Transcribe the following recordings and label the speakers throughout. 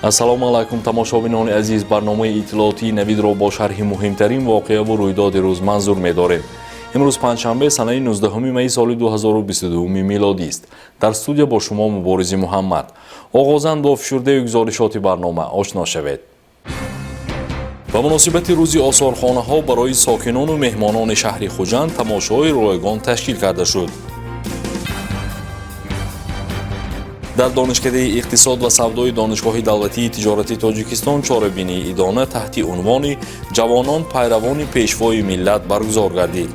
Speaker 1: Ассалому алайкум, тамошобинони азиз. Барномаи иттилоотии «Навидро» бо шарҳи муҳимтарин воқеаву рӯйдоди рӯз манзур медорем. Имрӯз панҷшанбе, санаи 19 майи соли 2022 милодист. Дар студия бо шумо Муборизи Муҳаммад. Оғозан бо фишурдаи гузоришоти барнома ошно шавед. Ба муносибати рӯзи осорхонаҳо барои сокинону меҳмонони шаҳри Хуҷанд тамошои ройгон ташкил карда шуд. Дар Донишкадаи иқтисод ва савдои Донишгоҳи давлатии тиҷорати Тоҷикистон чорабинии идона таҳти унвони «Ҷавонон пайравони пешвои миллат» баргузор гардид.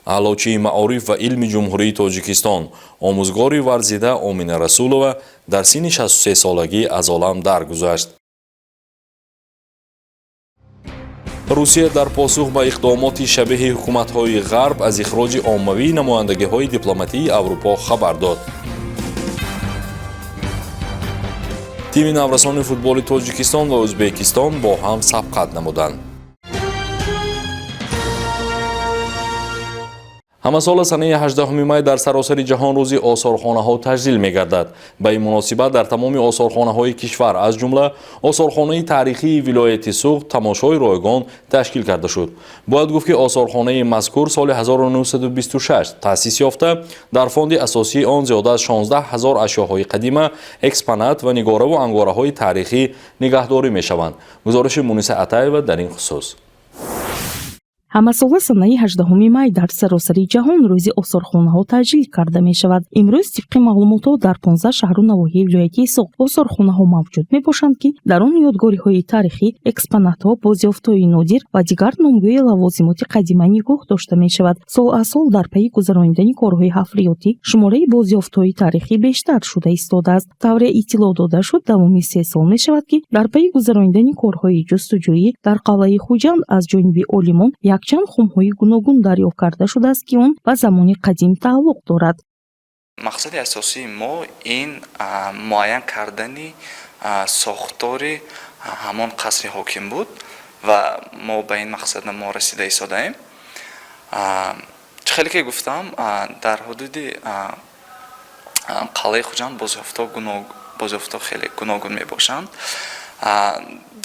Speaker 1: Аълочии маориф ва илми Ҷумҳурии Тоҷикистон, омӯзгори варзида Омина Расулова дар синни 63 солагӣ аз олам даргузашт. Русия дар посух ба иқдомоти шабеҳи ҳукуматҳои Ғарб аз ихроҷи оммавии намояндагиҳои дипломатии Аврупо хабар дод. Тими наврасони футболи Тоҷикистон ва Ӯзбекистон бо ҳам сабқат намуданд. Ҳамасола санаи 18 май дар саросари ҷаҳон рӯзи осорхонаҳо таҷлил мегардад. Ба ин муносибат дар тамоми осорхонаҳои кишвар, аз ҷумла осорхонаи таърихии вилояти Суғд, тамошои ройгон ташкил карда шуд. Бояд гуфт, ки осорхонаи мазкур соли 1926 таъсис ёфта, дар фонди асосии он зиёда аз 16 ҳазор ашёҳои қадима, экспонат ва нигораву ангораҳои таърихӣ нигаҳдорӣ мешаванд. Гузориши Муниса Атаева дар ин хусус.
Speaker 2: Ҳамасола санаи 18 май дар саросари ҷаҳон рӯзи осорхонаҳо таҷлил карда мешавад. Имрӯз, тибқи маълумотҳо, дар 15 шаҳру навоҳии вилояти Суғд осорхонаҳо мавҷуд мебошанд, ки дар он ёдгориҳои таърихӣ, экспонатҳо, бозёфтҳои нодир ва дигар номгӯи лавозимоти қадима нигоҳ дошта мешавад. Сол аз сол дар пайи гузаронидани корҳои ҳафриётӣ шумораи бозёфтҳои таърихӣ бештар шуда истодааст. Тавре иттилоъ дода шуд, давоми 3 сол мешавад, ки дар пайи гузаронидани корҳои ҷустуҷӯӣ дар қалъаи Хуҷанд аз ҷониби олимон якчанд хумҳои гуногун дарёфт карда шудааст, ки он ба замони қадим тааллуқ дорад.
Speaker 3: Мақсади асосии мо ин муайян кардани сохтори ҳамон қасри ҳоким буд ва мо ба ин мақсад мо расида истодаем. Чӣ хеле ки гуфтам, дар ҳудуди қалъаи Хуҷанд бозёфтҳо хеле гуногун мебошанд.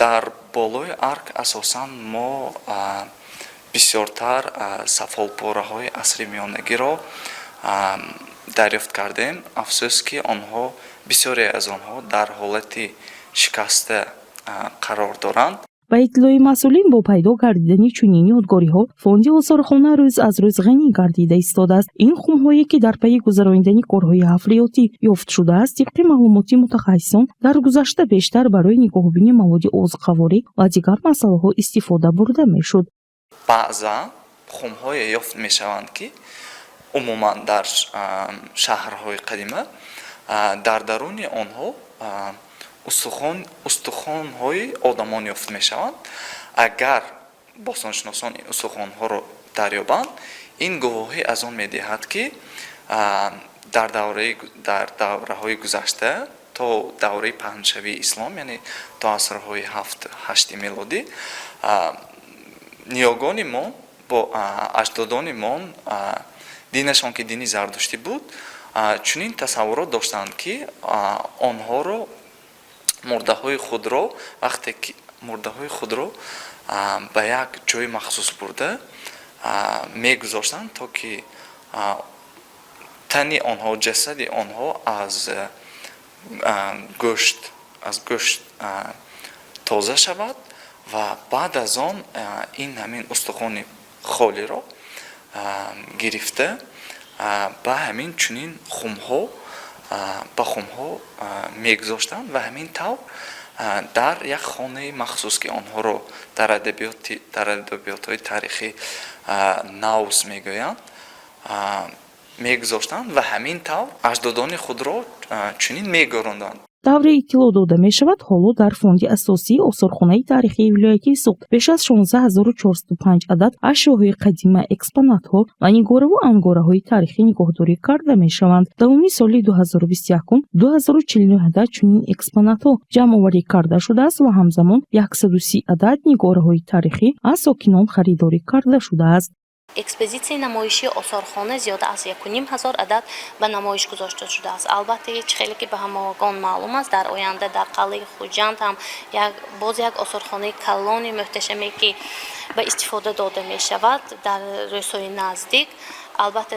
Speaker 3: Дар болои арк асосан мо бисёртар сафолпораҳои асри миёнагиро дарёфт кардем. Афсӯс, ки онҳо, бисёре аз онҳо, дар ҳолати шикаста қарор доранд.
Speaker 2: Ба иттилои масъулин, бо пайдо гардидани чунин ёдгориҳо фонди осорхона рӯз аз рӯз ғанӣ гардида истодааст. Ин хумҳое, ки дар пайи гузаронидани корҳои ҳафриётӣ ёфт шудааст, тибқи маълумоти мутахассисон, дар гузашта бештар барои нигоҳубини маводи озуқаворӣ ва дигар масъалаҳо истифода бурда мешуд.
Speaker 3: Баъзан хумҳое ёфт мешаванд, ки умуман дар шаҳрҳои қадима дар даруни онҳо устухонҳои одамон ёфт мешаванд. Агар бостоншиносон ин устухонҳоро дарёбанд, ин гувоҳӣ аз он медиҳад, ки дар давраҳои гузашта, то давраи паҳншавии ислом, яъне то асрҳои ҳафт, ҳашти мелодӣ, ниёгони мо бо аҷдодони мо, динашон ки дини зардуштӣ буд, чунин тасаввурот доштанд, ки онҳоро, мурдаҳои худро, вақте ки мурдаҳои худро ба як ҷои махсус бурда мегузоштанд, то ки тани онҳо, ҷасади онҳо аз гӯшт тоза шавад ва баъд аз он ин ҳамин устухони холиро гирифта, ба ҳамин чунин хумҳо, ба хумҳо мегузоштанд ва ҳамин тавр дар як хонаи махсус, ки онҳоро дар адабиётҳои таърихӣ наус мегӯянд, мегузоштанд ва ҳамин тавр аҷдодони худро чунин мегӯронданд.
Speaker 2: Тавре иттилоъ дода мешавад, ҳоло дар фонди асосии осорхонаи таърихии вилояти Суғд беш аз 16 405 адад ашёҳои қадима, экспонатҳо ва нигораву ангораҳои таърихӣ нигоҳдорӣ карда мешаванд. Давоми соли 2021 2049 адад чунин экспонатҳо ҷамъоварӣ карда шудааст ва ҳамзамон 130 адад нигораҳои таърихӣ аз сокинон харидорӣ карда шудааст.
Speaker 4: Экспозитсияи намоишии осорхона зиёда аз 1500 адад ба намоиш гузошта шудааст. Албатта, ҳеҷ хеле ки ба ҳамагон маълум аст, дар оянда дар қалъаи Хуҷанд ҳам боз як осорхонаи калони муҳташаме, ки ба истифода дода мешавад дар рӯзҳои наздик. Албатта,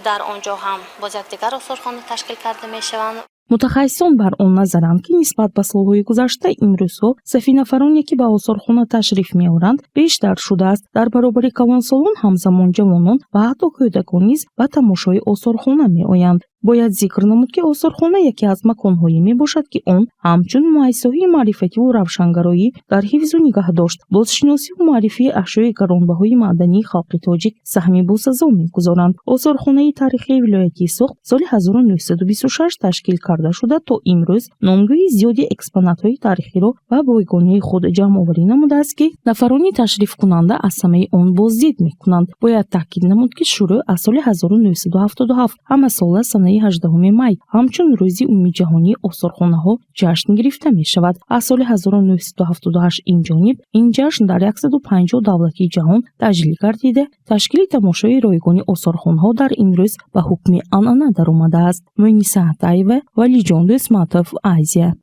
Speaker 4: дар он ҷо ҳам боз як дигар осорхона ташкил карда мешаванд.
Speaker 2: Мутахассисон бар он назаранд, ки нисбат ба солҳои гузашта имрӯзҳо сафи нафароне, ки ба осорхона ташриф меоранд, бештар шудааст. Дар баробари калонсолон ҳамзамон ҷавонон ва ҳатто кӯдакон низ ба тамошои осорхона меоянд. Бояд зикр намуд, ки осорхона яке аз маконҳое мебошад, ки он ҳамчун муассисаҳои маърифативу равшангароӣ дар ҳифзу нигаҳдошт, бозшиносиву муаррифии ашёи гаронбаҳои маъдании халқи тоҷик саҳми босазо мегузоранд. Осорхонаи таърихии вилояти Суғд соли 1926 ташкил карда шуда, то имрӯз номгӯи зиёди экспонатҳои таърихиро ба бойгонии худ ҷамъоварӣ намудааст, ки нафарони ташрифкунанда аз ҳамаи он боздид мекунанд. Бояд таъкид намуд, ки шурӯъ аз соли 1977 ҳамасола санаи 18 май ҳамчун Рӯзи умумиҷаҳонии осорхонаҳо ҷашн гирифта мешавад. Аз соли 1978 ин ҷониб ин ҷашн дар 150 давлати ҷаҳон таҷлил гардида, ташкили тамошои ройгони осорхонаҳо дар ин рӯз ба ҳукми анъана даромадааст. Муниса Атаева, Валиҷон Дӯстматов, Азия.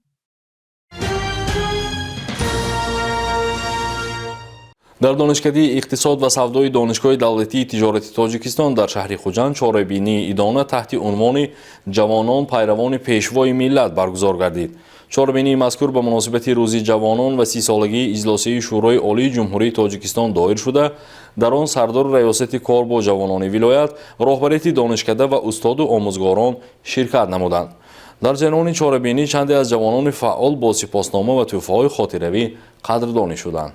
Speaker 1: Дар Донишкадаи иқтисод ва савдои Донишгоҳи давлатии тиҷорати Тоҷикистон дар шаҳри Хуҷанд чорабинии идона таҳти унвони «Ҷавонон пайравони пешвои миллат» баргузор гардид. Чорабинии мазкур ба муносибати Рӯзи ҷавонон ва 30-солагии иҷлосияи Шӯрои Олии Ҷумҳурии Тоҷикистон доир шуда, дар он сардори раёсати кор бо ҷавонони вилоят, роҳбарияти донишкада ва устоду омӯзгорон ширкат намуданд. Дар ҷараёни чорабинӣ чанде аз ҷавонони фаъол бо сипоснома ва тӯҳфаҳои хотиравӣ қадрдонӣ шуданд.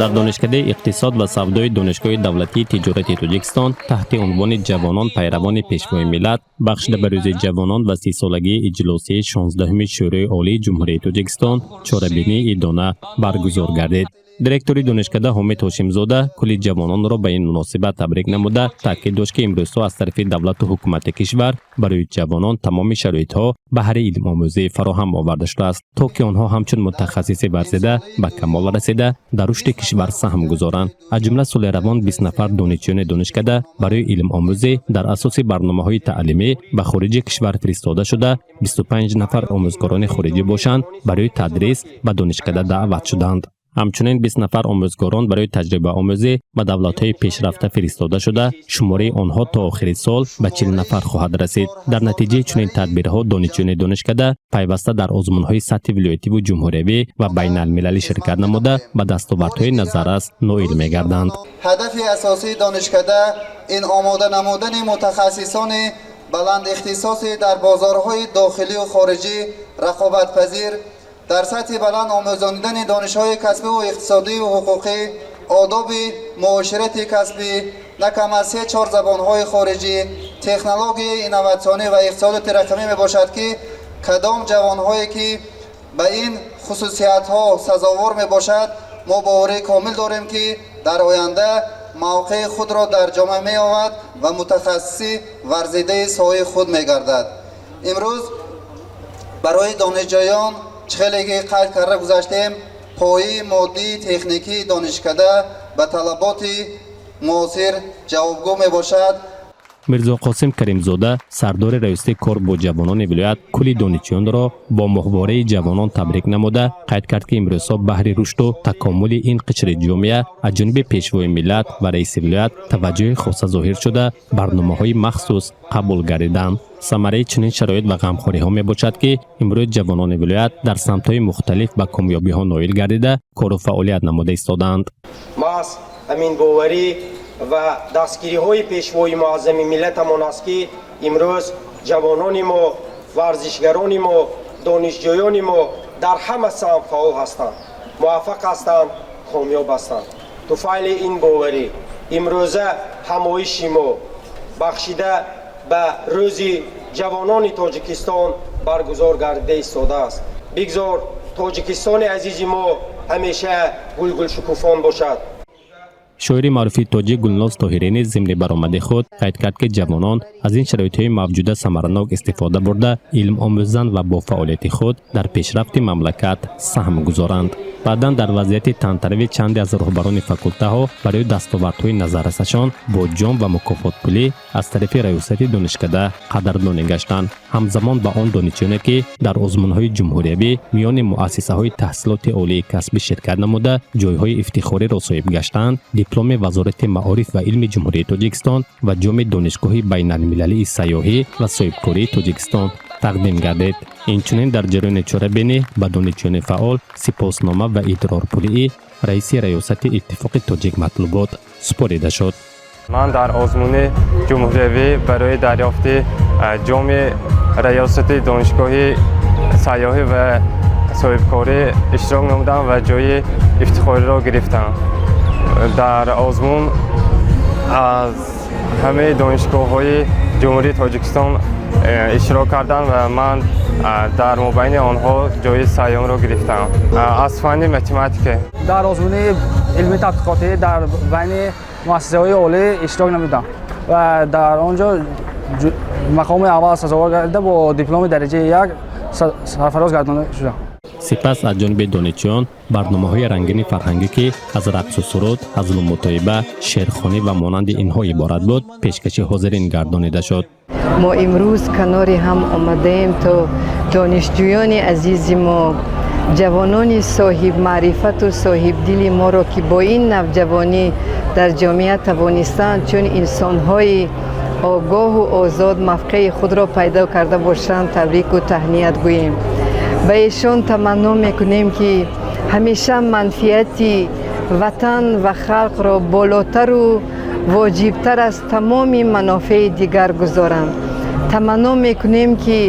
Speaker 5: Дар Донишкадаи иқтисод ва савдои Донишгоҳи давлатии тиҷорати Тоҷикистон таҳти унвони «Ҷавонон пайравони пешвои миллат», бахшида ба Рӯзи ҷавонон ва 30-солагии иҷлосияи 16-уми Шӯрои Олии Ҷумҳурии Тоҷикистон чорабинии идона баргузор гардид. Директори донишкада Ҳомид Ҳошимзода кулли ҷавононро ба ин муносибат табрик намуда, таъкид дошт, ки имрӯзҳо аз тарафи давлату ҳукумати кишвар барои ҷавонон тамоми шароитҳо баҳри илмомӯзӣ фароҳам оварда шудааст, то ки онҳо ҳамчун мутахассиси варзида ба камол расида, дар рушди кишвар саҳм гузоранд. Аз ҷумла соли равон 20 нафар донишҷӯёни донишкада барои илмомӯзӣ дар асоси барномаҳои таълимӣ ба хориҷи кишвар фиристода шуда, 25 нафар омӯзгорони хориҷӣ бошанд, барои тадрис ба донишкада даъват шуданд. Ҳамчунин 20 нафар омӯзгорон барои таҷрибаомӯзӣ ба давлатҳои пешрафта фиристода шуда, шумораи онҳо то охири сол ба 40 нафар хоҳад расид. Дар натиҷаи чунин тадбирҳо донишҷӯёни донишкада пайваста дар озмунҳои сатҳи вилоятиву ҷумҳуриявӣ ва байналмилалӣ ширкат намуда, ба дастовардҳои назаррас ноил мегарданд.
Speaker 6: Ҳадафи асосии донишкада ин омода намудани мутахассисони баландихтисоси дар бозорҳои дохилию хориҷӣ рақобатпазир, дар сатҳи баланд омӯзонидани донишҳои касбиву иқтисодию ҳуқуқӣ, одоби муоширати касбӣ, на кам аз се-чор забонҳои хориҷӣ, технологияи инноватсионӣ ва иқтисодиёти рақамӣ мебошад, ки кадом ҷавонҳое ки ба ин хусусиятҳо сазовор мебошад, мо боварии комил дорем, ки дар оянда мавқеи худро дар ҷомеа меёбад ва мутахассиси варзидаи соҳаи худ мегардад. Имрӯз барои донишҷӯён, хеле ки қайд карда гузаштем, пояи моддии техникии донишкада ба талаботи муосир ҷавобгӯ мебошад.
Speaker 5: Мирзоқосим Каримзода, сардори раёсати кор бо ҷавонони вилоят, кулли донишҷӯёнро бо моҳвораи ҷавонон табрик намуда, қайд кард, ки имрӯзҳо баҳри рушду такомули ин қишри ҷомеа аз ҷониби пешвои миллат ва раиси вилоят таваҷҷӯҳи хоса зоҳир шуда, барномаҳои махсус қабул гардиданд. Самараи чунин шароит ва ғамхориҳо мебошад, ки имрӯз ҷавонони вилоят дар самтҳои мухталиф ба комёбиҳо ноил гардида, кору фаъолият намуда истодаанд.
Speaker 7: Маҳз ҳамин боварӣ ва дастгириҳои пешвои муаззами миллатамон аст, ки имрӯз ҷавонони мо, варзишгарони мо, донишҷӯёни мо дар ҳама самт фаъол ҳастанд, муваффақ ҳастанд, комёб ҳастанд. Туфайли ин боварӣ имрӯза ҳамоиши мо бахшида ба Рӯзи ҷавонони Тоҷикистон баргузор гардида истодааст. Бигзор Тоҷикистони азизи мо ҳамеша гулгулшукуфон бошад.
Speaker 5: Шоири маъруфи тоҷик Гулноз Тоҳирӣ низ зимни баромади худ қайд кард, ки ҷавонон аз ин шароитҳои мавҷуда самаранок истифода бурда, илм омӯзанд ва бо фаъолияти худ дар пешрафти мамлакат саҳм гузоранд. Баъдан дар вазъияти тантанави чанде аз роҳбарони факултаҳо барои дастовардҳои назаррасашон бо ҷом ва мукофотпулӣ аз тарафи раёсати донишкада қадрдонӣ гаштанд. Ҳамзамон ба он донишҷӯёне, ки дар озмунҳои ҷумҳуриявӣ миёни муассисаҳои таҳсилоти олии касбӣ ширкат намуда, ҷойҳои ифтихориро соҳиб гаштанд, дипломи Вазорати маориф ва илми Ҷумҳурии Тоҷикистон ва ҷоми Донишгоҳи байналмилалии сайёҳӣ ва соҳибкории Тоҷикистон тақдим гардид. Инчунин дар ҷараёни чорабинӣ ба донишҷӯёни фаъол сипоснома ва идрорпулии раиси раёсати Иттифоқи тоҷик матлубот супорида шуд.
Speaker 8: Ман дар озмуни ҷумҳуриявӣ барои дарёфти ҷоми раёсати Донишгоҳи сайёҳӣ ва соҳибкорӣ иштирок намудам ва ҷои ифтихориро гирифтам. Дар озмун аз ҳамаи донишгоҳҳои Ҷумҳурии Тоҷикистон иштирок кардам ва ман дар мобайни онҳо ҷои сеюмро гирифтам аз фанни математика.
Speaker 9: Дар озмуни илмии тадқиқотӣ дар байни муассисаҳои олӣ иштирок намудам ва дар он ҷо мақоми аввал сазовор гардида, бо дипломи дараҷаи як сарфароз гардонда шудам.
Speaker 5: Сипас аз ҷониби донишҷӯён барномаҳои рангини фарҳангӣ, ки аз рақсу суруд, ҳазлу мутоиба, шеърхонӣ ва монанди инҳо иборат буд, пешкаши ҳозирин гардонида шуд.
Speaker 10: Мо имрӯз канори ҳам омадаем, то донишҷӯёни азизи мо, ҷавонони соҳибмаърифату соҳибдили моро, ки бо ин навҷавонӣ дар ҷомеа тавонистанд чун инсонҳои огоҳу озод мавқеи худро пайдо карда бошанд, табрику таҳният гӯем. Ба эшон таманно мекунем, ки ҳамеша манфиати ватан ва халқро болотару воҷибтар аз тамоми манофеи дигар гузоранд. Таманно мекунем, ки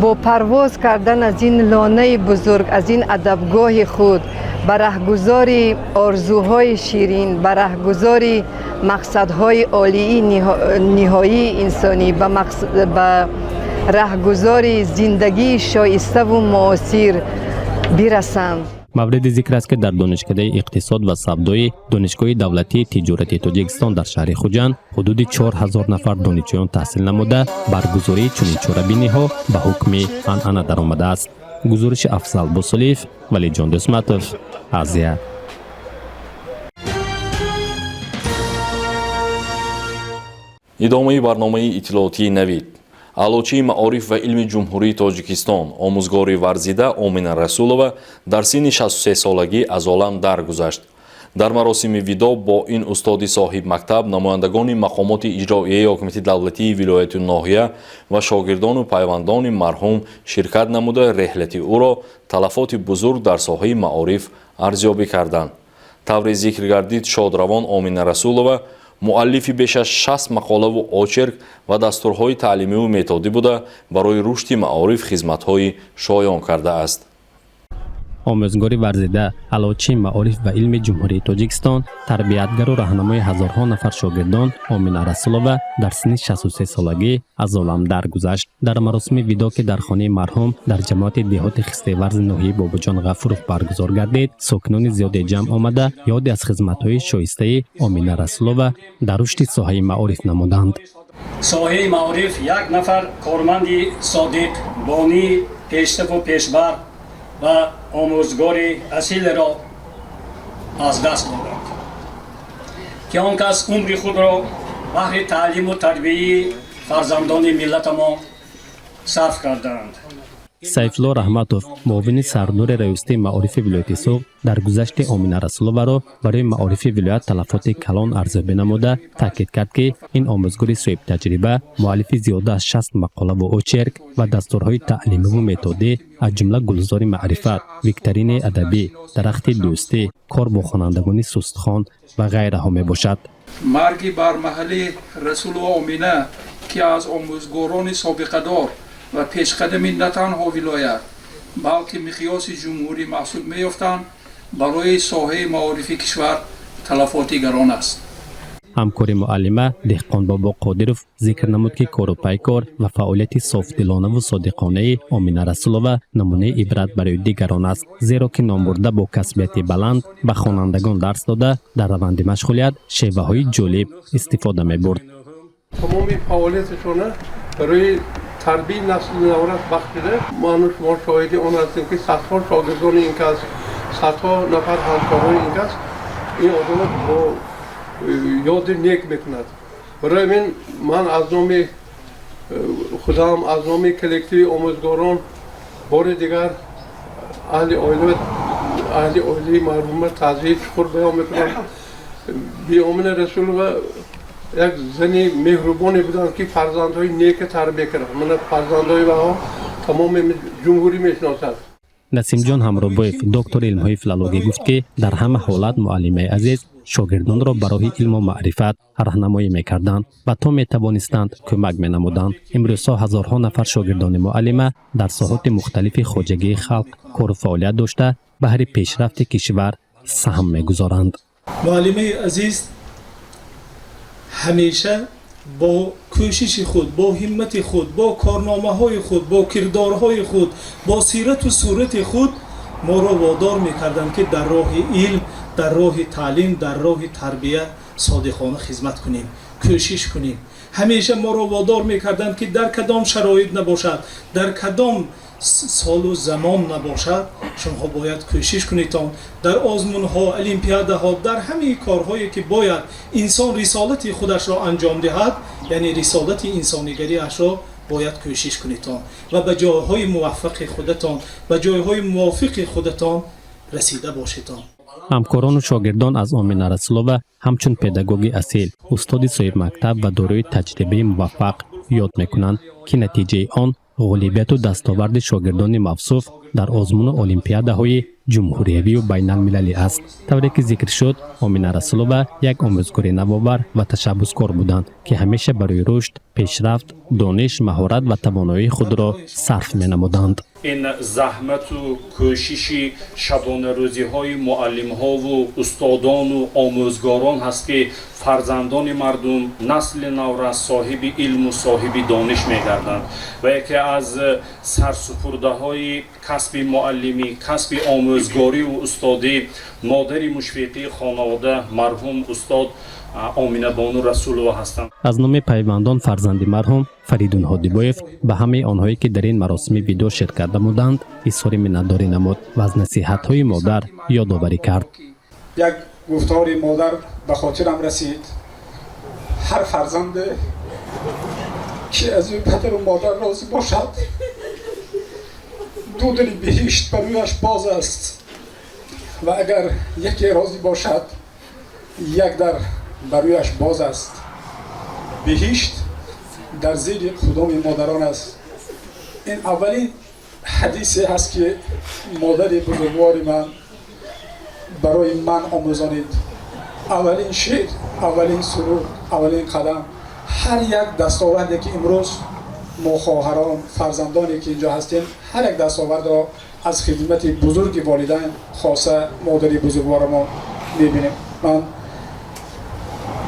Speaker 10: бо парвоз кардан аз ин лонаи бузург, аз ин адабгоҳи худ, ба раҳгузори орзуҳои ширин, ба раҳгузори мақсадҳои олии ниҳоии инсонӣ, ба раҳгузори зиндагии шоиставу муосир бирасанд.
Speaker 5: Мавриди зикр аст, ки дар Донишкадаи иқтисод ва савдои Донишгоҳи давлатии тиҷорати Тоҷикистон дар шаҳри Хуҷанд ҳудуди 4000 нафар донишҷӯён таҳсил намуда, баргузории чунин чорабиниҳо ба ҳукми анъана даромадааст. Гузориши Афзал Босолиев, Валиҷон Дӯсматов, Азия.
Speaker 1: Идомаи барномаи иттилоотии «Навид». Аълочии маориф ва илми Ҷумҳурии Тоҷикистон, омӯзгори варзида Омина Расулова дар синни 63-солагӣ аз олам даргузашт. Дар маросими видо бо ин устоди соҳибмактаб намояндагони мақомоти иҷроияи ҳокимияти давлатии вилояту ноҳия ва шогирдону пайвандони марҳум ширкат намуда, реҳлати ӯро талафоти бузург дар соҳаи маориф арзёбӣ карданд. Тавре зикр гардид, шодравон Омина Расулова муаллифи беш аз 60 мақолаву очерк ва дастурҳои таълимиву методӣ буда, барои рушди маориф хизматҳои шоён кардааст.
Speaker 5: Омӯзгори варзида, аълочии маориф ва илми Ҷумҳурии Тоҷикистон, тарбиятгару раҳнамои ҳазорҳо нафар шогирдон Омина Расулова дар синни 63-солагӣ аз олам даргузашт. Дар маросими видо, ки дар хонаи марҳум дар ҷамоати деҳоти Хистеварзи ноҳияи Бобоҷон Ғафуров баргузор гардид, сокинони зиёде ҷамъ омада, ёде аз хизматҳои шоистаи Омина Расулова дар рушди соҳаи маориф намуданд.
Speaker 11: Соҳаи маориф як нафар корманди содиқ, бонии пешсафу пешбар ва омӯзгори асилеро аз даст доданд, ки он кас умри худро баҳри таълиму тарбияи фарзандони миллатамон сарф кардаанд.
Speaker 5: Сайфулло Раҳматов, муовини сардори раёсати маорифи вилояти Суғд, даргузашти Омина Расуловаро барои маорифи вилоят талафоти калон арзёбӣ намуда, таъкид кард, ки ин омӯзгори соҳибтаҷриба муаллифи зиёда аз 60 мақолаву очерк ва дастурҳои таълимиву методӣ, аз ҷумла «Гулзори маърифат», «Викторинаи адабӣ», «Дарахти дӯстӣ», «Кор бо хонандагони сустхон» ва ғайраҳо мебошад.
Speaker 12: Марги бармаҳали Расулова Омина, ки аз омӯзгорони собиқадор ва пешқадами на танҳо вилоят, балки миқёси ҷумҳурӣ маҳсуб меёфтанд, барои соҳаи маорифи кишвар талафоти гарон аст.
Speaker 5: Ҳамкори муаллима Деҳқонбобо Қодиров зикр намуд, ки кору пайкор ва фаъолияти софдилонаву содиқонаи Омина Расулова намунаи ибрат барои дигарон аст, зеро ки номбурда бо касбияти баланд ба хонандагон дарс дода, дар раванди машғулият шеваҳои ҷолиб истифода мебурд.
Speaker 13: Тамоми фаъолияташона барои тарбияи насли наврас бахшида. Ману шумо шоҳиди он ҳастем, ки садҳо шогирдони ин кас, садҳо нафар ҳамкорони ин кас ин одамро бо ёди нек мекунад. Барои ҳамин ман аз номи худам, аз номи коллективи омӯзгорон бори дигар аҳли оила, аҳли оилаи марҳума таъзияи чуқур баён мекунам. Биби Омина Расулова як зани меҳрубоне буданд, ки фарзандҳои нека тарбия карданд. Мана, фарзандҳои ваҳо тамоми ҷумҳурӣ мешиносад.
Speaker 5: Насимҷон Ҳамробоев, доктори илмҳои филологӣ, гуфт, ки дар ҳама ҳолат муаллимаи азиз шогирдонро ба роҳи илму маърифат роҳнамоӣ мекарданд ва то метавонистанд кӯмак менамуданд. Имрӯзҳо ҳазорҳо нафар шогирдони муаллима дар соҳоти мухталифи хоҷагии халқ кору фаъолият дошта, баҳри пешрафти кишвар саҳм мегузоранд.
Speaker 14: Муаллимаи азиз ҳамеша бо кӯшиши худ, бо ҳиммати худ, бо корномаҳои худ, бо кирдорҳои худ, бо сирату сурати худ моро водор мекарданд, ки дар роҳи илм, дар роҳи таълим, дар роҳи тарбия содиқона хизмат кунем, кӯшиш кунем. Ҳамеша моро водор мекарданд, ки дар кадом шароит набошад, дар кадом солу замон набошад, шумоҳо бояд кӯшиш кунедтон дар озмунҳо, олимпиадаҳо, дар ҳамаи корҳое ки бояд инсон рисолати худашро анҷом диҳад, яъне рисолати инсонигариашро бояд кӯшиш кунедтон ва ба ҷойҳои муваффақи худатон, ба ҷойҳои мувофиқи худатон расида бошедтон.
Speaker 5: Ҳамкорону шогирдон аз Омина Расулова ҳамчун педагоги асил, устоди соҳибмактаб ва дорои таҷрибаи муваффақ ёд мекунанд, ки натиҷаи он ғолибияту дастоварди шогирдони мавсуф дар озмуну олимпиадаҳои ҷумҳуриявию байналмилалӣ аст. Тавре ки зикр шуд, Омина Расулова як омӯзгори навовар ва ташаббускор буданд, ки ҳамеша барои рушд, пешрафт дониш, маҳорат ва тавоноии худро сарф менамуданд.
Speaker 15: Ин заҳмату кӯшиши шабонарӯзиҳои муаллимҳову устодону омӯзгорон ҳаст, ки фарзандони мардум, насли наврас соҳиби илму соҳиби дониш мегарданд ва яке аз сарсупурдаҳои касби муаллимӣ, касби омӯзгориву устодӣ модари мушфиқии хонавода марҳум устод Оминабону Расулова ҳастанд.
Speaker 5: Аз номи пайвандон фарзанди марҳум Фаридун Ҳодибоев ба ҳамаи онҳое, ки дар ин маросими видоъ ширкат намуданд, изҳори миннатдорӣ намуд ва аз насиҳатҳои модар ёдоварӣ кард.
Speaker 16: Як гуфтори модар ба хотирам расид: ҳар фарзанде ки аз ӯ падару модар розӣ бошад, ду дари биҳишт бар рӯяш боз аст ва агар яке розӣ бошад, як дар бар рӯяш боз аст. Биҳишт дар зери қудоми модарон аст. Ин аввалин ҳадисе ҳаст, ки модари бузургвори ман барои ман омӯзонид. Аввалин шеър, аввалин суруд, аввалин қадам, ҳар як дастоварде ки имрӯз мо, хоҳарон, фарзандоне ки инҷо ҳастем, ҳар як дастовардро аз хидмати бузурги волидайн, хоса модари бузургворамон мебинем. Ман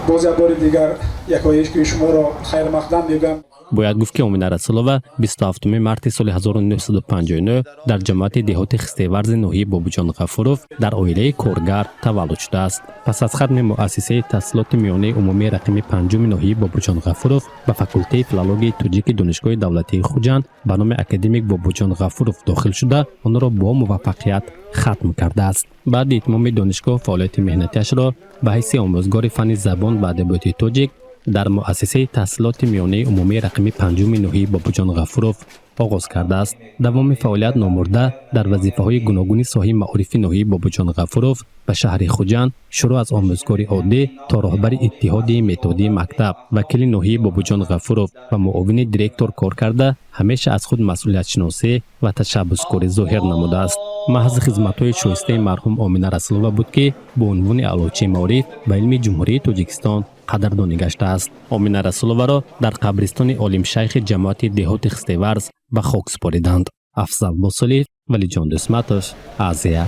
Speaker 16: боз як бори дигар якояки шуморо хайрмақдам мегӯям.
Speaker 5: Бояд гуфт, ки Омина Расулова 27 марти соли 1959 дар ҷамоати деҳоти Хистеварзи ноҳияи Бобоҷон Ғафуров дар оилаи коргар таваллуд шудааст. Пас аз хатми муассисаи таҳсилоти миёнаи умумии рақами панҷуми ноҳияи Бобоҷон Ғафуров ба факултети филологияи тоҷики Донишгоҳи давлатии Хуҷанд ба номи академик Бобоҷон Ғафуров дохил шуда, онро бо муваффақият хатм кардааст. Баъди итмоми донишгоҳ фаъолияти меҳнатиашро ба ҳайси омӯзгори фанни забон ва адабиёти тоҷик дар муассисаи таҳсилоти миёнаи умумии рақами панҷуми ноҳияи Бобоҷон Ғафуров оғоз кардааст. Давоми фаъолият номурда дар вазифаҳои гуногуни соҳаи маорифи ноҳияи Бобоҷон Ғафуров ба шаҳри Хуҷанд, шурӯъ аз омӯзгори оддӣ то роҳбари иттиҳодияи методии мактаб, вакили ноҳияи Бобоҷон Ғафуров ва муовини директор кор карда, ҳамеша аз худ масъулиятшиносӣ ва ташаббускорӣ зоҳир намудааст. Маҳзи хизматҳои шоистаи марҳум Омина Расулова буд, ки бо унвони Аълочии маориф ва илми Ҷумҳурии Тоҷикистон қадрдонӣ гаштааст. Омина Расуловаро дар қабристони Олимшайхи ҷамоати деҳоти Хистеварз ба хок супориданд. Афзал Босулиев, Валиҷон Дусматов, Азия.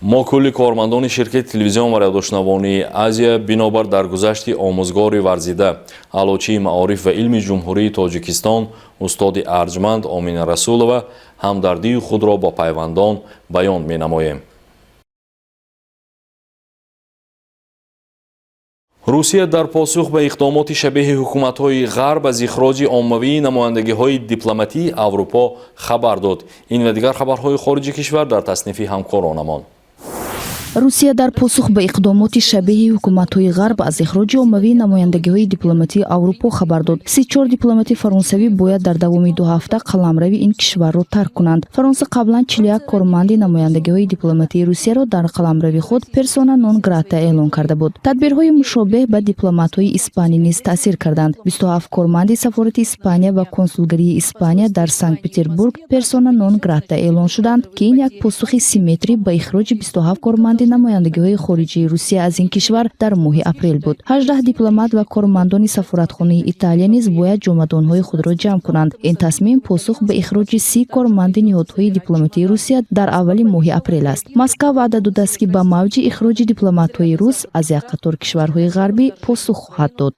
Speaker 1: Мо кулли кормандони ширкати телевизион ва радиошунавонии Азия бинобар даргузашти омӯзгори варзида, аълочии маориф ва илми Ҷумҳурии Тоҷикистон, устоди арҷманд Омина Расулова ҳамдардии худро бо пайвандон баён менамоем. Русия дар посух ба иқдомоти шабеҳи ҳукуматҳои ғарб аз ихроҷи оммавии намояндагиҳои дипломатии Аврупо хабар дод. Ин ва дигар хабарҳои хориҷи кишвар дар таснифи ҳамкоронамон.
Speaker 17: Русия дар посух ба иқдомоти шабеҳи ҳукуматҳои ғарб аз ихроҷи оммавии намояндагиҳои дипломатии Аврупо хабар дод. 34 дипломати фаронсавӣ бояд дар давоми 2 ҳафта қаламрави ин кишварро тарк кунанд. Фаронса қаблан 41 корманди намояндагиҳои дипломатии Русияро дар қаламрави худ персона нон грата эълон карда буд. Тадбирҳои мушобеҳ ба дипломатҳои испанӣ низ таъсир карданд. 27 корманди сафорати Испания ва консулгарии Испания дар Санкт Петербург персона нон грата эълон шуданд, ки ин як посухи симметрӣ ба ихроҷи 27 корманди намояндагиҳои хориҷии Русия аз ин кишвар дар моҳи апрел буд. 18 дипломат ва кормандони сафоратхонаи Италия низ бояд ҷомадонҳои худро ҷамъ кунанд. Ин тасмим посух ба ихроҷи 30 корманди ниҳодҳои дипломатии Русия дар аввали моҳи апрел аст. Москав ваъда додааст, ки ба мавҷи ихроҷи дипломатҳои рус аз як қатор кишварҳои ғарбӣ посух хоҳад дод.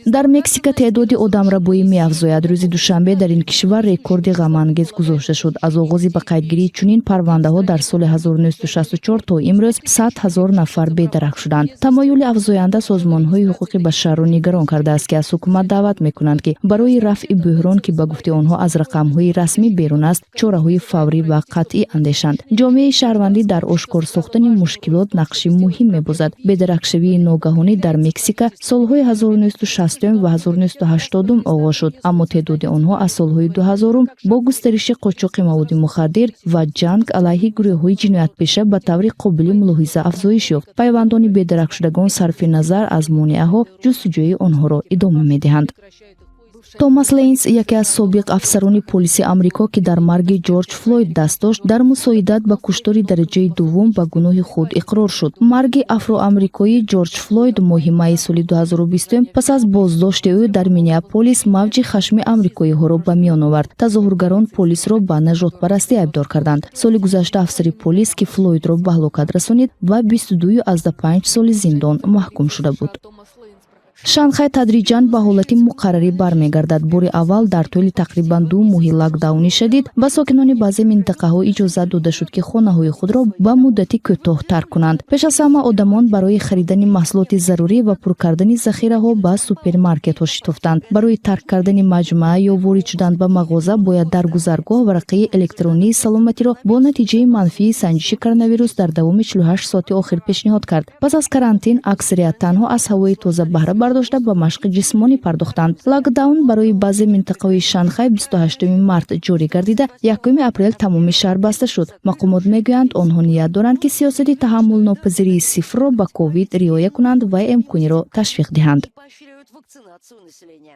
Speaker 17: Дар Мексика теъдоди одамрабоӣ меафзояд. Рӯзи душанбе дар ин кишвар рекорди ғамангез гузошта шуд. Аз оғози ба қайдгирии чунин парвандаҳо дар соли 1964 то имрӯз 100 000 нафар бедарак шуданд. Тамоюли афзоянда созмонҳои ҳуқуқи башарро нигарон кардааст, ки аз ҳукумат даъват мекунанд, ки барои рафъи бӯҳрон, ки ба гуфти онҳо аз рақамҳои расмӣ берун аст, чораҳои фаврӣ ва қатъӣ андешанд. Ҷомеаи шаҳрвандӣ дар ошкор сохтани мушкилот нақши муҳим мебозад. Бедаракшавии ногаҳонӣ дар Мексика солҳои 1960 ва 1980 оғоз шуд, аммо теъдоди онҳо аз солҳои 2000 бо густариши қочоқи маводи мухаддир ва ҷанг алайҳи гурӯҳҳои ҷиноятпеша ба таври қобили мулоҳиза афзоиш ёфт. Пайвандони бедаракшудагон сарфи назар аз монеаҳо ҷустуҷӯи онҳоро идома медиҳанд. Томас Лейнс, яке аз собиқ афсарони полиси Амрико, ки дар марги Ҷорҷ Флойд даст дошт, дар мусоидат ба куштори дараҷаи дуввум ба гуноҳи худ иқрор шуд. Марги афроамрикоӣ Ҷорҷ Флойд моҳи майи соли 2020 пас аз боздошти ӯ дар Миннеаполис мавҷи хашми амрикоиҳоро ба миён овард. Тазоҳургарон полисро ба нажодпарастӣ айбдор карданд. Соли гузашта афсари полис, ки Флойдро ба ҳалокат расонид, ба 22,5 соли зиндон маҳкум шуда буд. Шанхай тадриҷан ба ҳолати муқаррарӣ бармегардад. Бори аввал дар тӯли тақрибан 2 моҳи локдауни шадид ба сокинони баъзе минтақаҳо иҷозат дода шуд, ки хонаҳои худро ба муддати кӯтоҳ тарк кунанд. Пеш аз ҳама одамон барои харидани маҳсулоти зарурӣ ва пур кардани захираҳо ба супермаркетҳо шитофтанд. Барои тарк кардани маҷмаа ё ворид шудан ба мағоза бояд дар гузаргоҳ варақаи электронии саломатиро бо натиҷаи манфии санҷиши коронавирус дар давоми 48 соати охир пешниҳод кард. Пас аз карантин аксарият танҳо аз ҳавои тоза баҳра бардошта, ба машқи ҷисмонӣ пардохтанд. Локдаун барои баъзе минтақаҳои Шанхай 28 март ҷорӣ гардида, 1 апрел тамоми шаҳр баста шуд. Мақомот мегӯянд, онҳо ният доранд, ки сиёсати таҳаммулнопазирии сифрро ба ковид риоя кунанд ва эмкуниро ташвиқ диҳанд.
Speaker 18: Вакцинацию населения.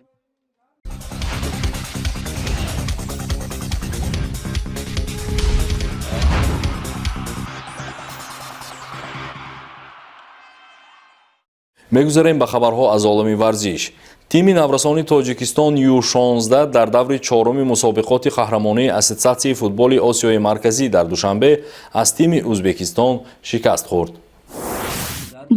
Speaker 1: Мегузарем ба хабарҳо аз олами варзиш. Тими наврасони Тоҷикистон Ю-16 дар даври чоруми мусобиқоти қаҳрамонии Ассотсиатсияи футболи Осиёи Марказӣ дар Душанбе аз тими Ӯзбекистон шикаст хӯрд.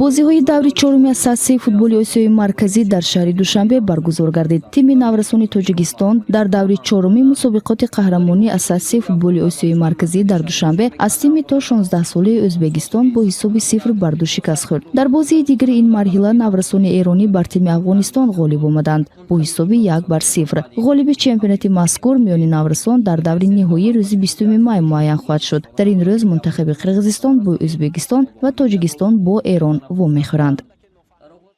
Speaker 17: Бозиҳои даври чоруми Ассотсиатсияи футболи Осиёи Марказӣ дар шаҳри Душанбе баргузор гардид. Тими наврасони Тоҷикистон дар даври чоруми мусобиқоти қаҳрамонии Ассотсиатсияи футболи Осиёи Марказӣ дар Душанбе аз тими то 16-солаи Ӯзбекистон бо ҳисоби 0-2 шикаст хӯрд. Дар бозии дигари ин марҳила наврасони эронӣ бар тими Афғонистон ғолиб омаданд бо ҳисоби 1-0. Ғолиби чемпионати мазкур миёни наврасон дар даври ниҳоӣ рӯзи 20 май муайян хоҳад шуд. Дар ин рӯз мунтахаби Қирғизистон бо Ӯзбекистон ва Тоҷикистон бо Эрон вомехӯранд.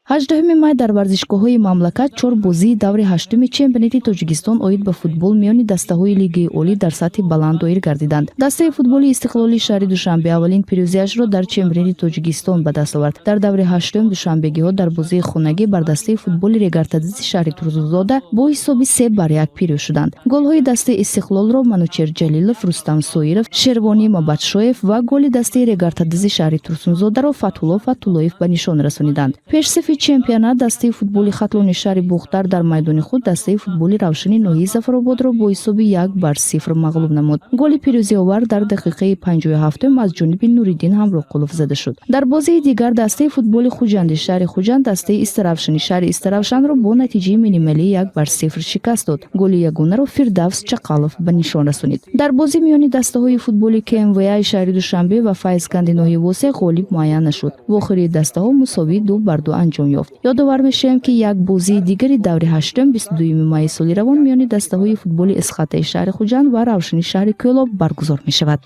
Speaker 17: 18 май дар варзишгоҳҳои мамлакат чор бозии даври ҳаштуми чемпионати Тоҷикистон оид ба футбол миёни дастаҳои Лигаи олӣ дар сатҳи баланд доир гардиданд. Дастаи футболи Истиқлоли шаҳри Душанбе аввалин пирӯзиашро дар чемпионати Тоҷикистон ба даст овард. Дар даври ҳаштум душанбегиҳо дар бозии хонагӣ бар дастаи футболи Регартадизи шаҳри Турсунзода бо ҳисоби 3-1 пирӯз шуданд. Голҳои дастаи Истиқлолро Манучер Ҷалилов, Рустам Соиров, Шервонӣ Мабатшоев ва голи дастаи Регартадизи шаҳри Турсунзодаро Фатҳулло Фатуллоев ба нишон расониданд. Пешсафи Давоми чемпионат дастаи футболи Хатлони шаҳри Бохтар дар майдони худ дастаи футболи Равшани ноҳияи Зафарободро бо ҳисоби 1-0 мағлуб намуд. Голи пирӯзиовар дар дақиқаи 57 аз ҷониби Нуриддин Ҳамроҳқулов зада шуд. Дар бозии дигар дастаи футболи Хуҷанди шаҳри Хуҷанд дастаи Истаравшани шаҳри Истаравшанро бо натиҷаи минималии 1-0 шикаст дод. Голи ягонаро Фирдавс Чақалов ба нишон расонид. Дар бозӣ миёни дастаҳои футболи КМВАи шаҳри Душанбе ва Файзканди ноҳияи Восеъ ғолиб муайян нашуд. Вохӯрии дастаҳо мусовии 2-2 анҷом ёфт. Ёдовар мешавем, ки як бозии дигари даври ҳаштум 22 майи соли равон миёни дастаҳои футболи Эсхатаи шаҳри Хуҷанд ва Равшани шаҳри Кӯлоб баргузор мешавад.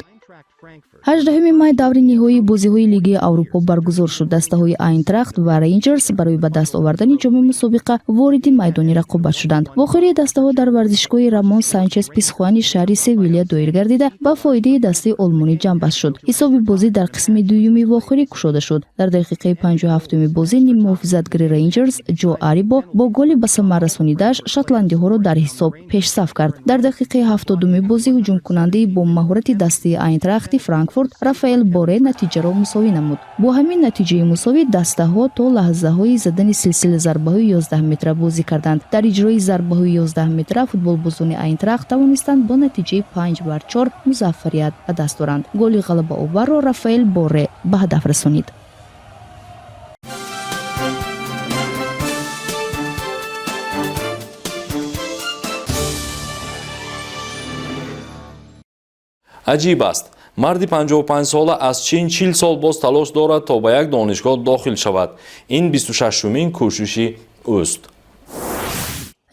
Speaker 17: 18 май даври ниҳоии бозиҳои Лигаи Аврупо баргузор шуд. Дастаҳои Айнтрахт ва Рейнҷерс барои ба даст овардани ҷоми мусобиқа вориди майдони рақобат шуданд. Вохӯрии дастаҳо дар варзишгоҳи Рамон Санчес Писхуани шаҳри Севилия доир гардида, ба фоидаи дастаи олмонӣ ҷамъбаст шуд. Ҳисоби бозӣ дар қисми дуюми вохӯрӣ кушода шуд. Дар дақиқаи 57-уми бозӣ ниммуҳофизатгари Рейнҷерс Ҷо Арибо бо голи ба самар расонидааш шотландиҳоро дар ҳисоб пешсаф кард. Дар дақиқаи 70-уми бозӣ ҳуҷумкунандаи бо маҳорати дастаи Айнтрахти Франкфурт Рафаэл Боре натиҷаро мусовӣ намуд. Бо ҳамин натиҷаи мусовӣ дастаҳо то лаҳзаҳои задани силсила зарбаҳои 11 метра бозӣ карданд. Дар иҷрои зарбаҳои 11 метра футболбозони Айнтрахт тавонистанд бо натиҷаи 5-4 музаффарият ба даст оранд. Голи ғалабаоварро Рафаэл Боре ба ҳадаф расонид.
Speaker 1: Аҷиб аст. Марди 55-сола аз Чин 40 сол боз талош дорад, то ба як донишгоҳ дохил шавад. Ин 26-умин кӯшиши ӯст.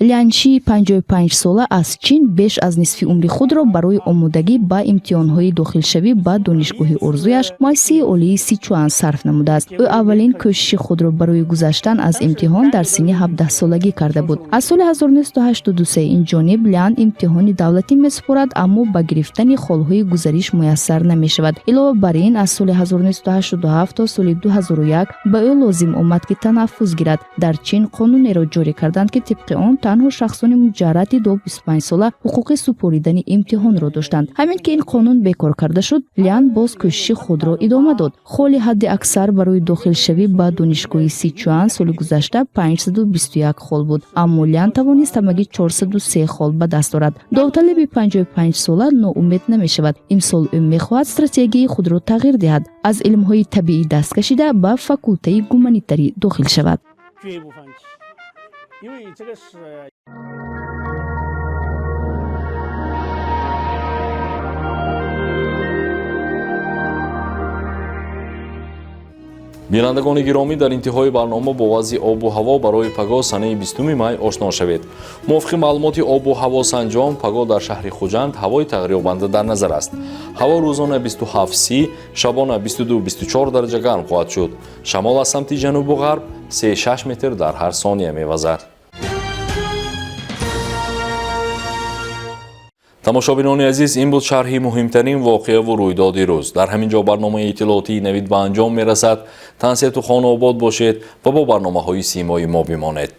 Speaker 17: Ляншии 55-сола аз Чин беш аз нисфи умри худро барои омодагӣ ба имтиҳонҳои дохилшавӣ ба донишгоҳи орзуяш, муассисаи олии Сичуан, сарф намудааст. Ӯ аввалин кӯшиши худро барои гузаштан аз имтиҳон дар синни 17-солагӣ карда буд. Аз соли 1983 ин ҷониб Лян имтиҳони давлатӣ месупорад, аммо ба гирифтани холҳои гузариш муяссар намешавад. Илова бар ин, аз соли 1987 то соли 2001 ба ӯ лозим омад, ки танаффус гирад. Дар Чин қонунеро ҷорӣ карданд, ки тибқи он танҳо шахсони муҷарради до 25 сола ҳуқуқи супоридани имтиҳонро доштанд. Ҳамин ки ин қонун бекор карда шуд, Лян боз кӯшиши худро идома дод. Холи ҳадди аксар барои дохилшавӣ ба донишгоҳи Сичуан соли гузашта 521 хол буд, аммо Лян тавонист ҳамагӣ 403 хол ба даст орад. Довталиби 55 сола ноумед намешавад. Имсол ӯ мехоҳад стратегияи худро тағйир диҳад, аз илмҳои табиӣ даст кашида, ба факултаи гуманитарӣ дохил шавад.
Speaker 11: 因为这个是。
Speaker 1: Бинандагони гиромӣ, дар интиҳои барнома бо вазъи обу ҳаво барои пагоҳ, санаи 20 май, ошно шавед. Мувофиқи маълумоти обу ҳавосанҷон, пагоҳ дар шаҳри Хуҷанд ҳавои тағйирёбанда дар назар аст. Ҳаво рӯзона 27-30, шабона 22-24 дараҷа гарм хоҳад шуд. Шамол аз самти ҷанубу ғарб 3-6 метр дар ҳар сония мевазад. Тамошобинони азиз, ин буд шарҳи муҳимтарин воқеаву рӯйдоди рӯз. Дар ҳамин ҷо барномаи иттилоотии Навид ба анҷом мерасад. Тансиҳату хонаобод бошед ва бо барномаҳои Симои мо бимонед.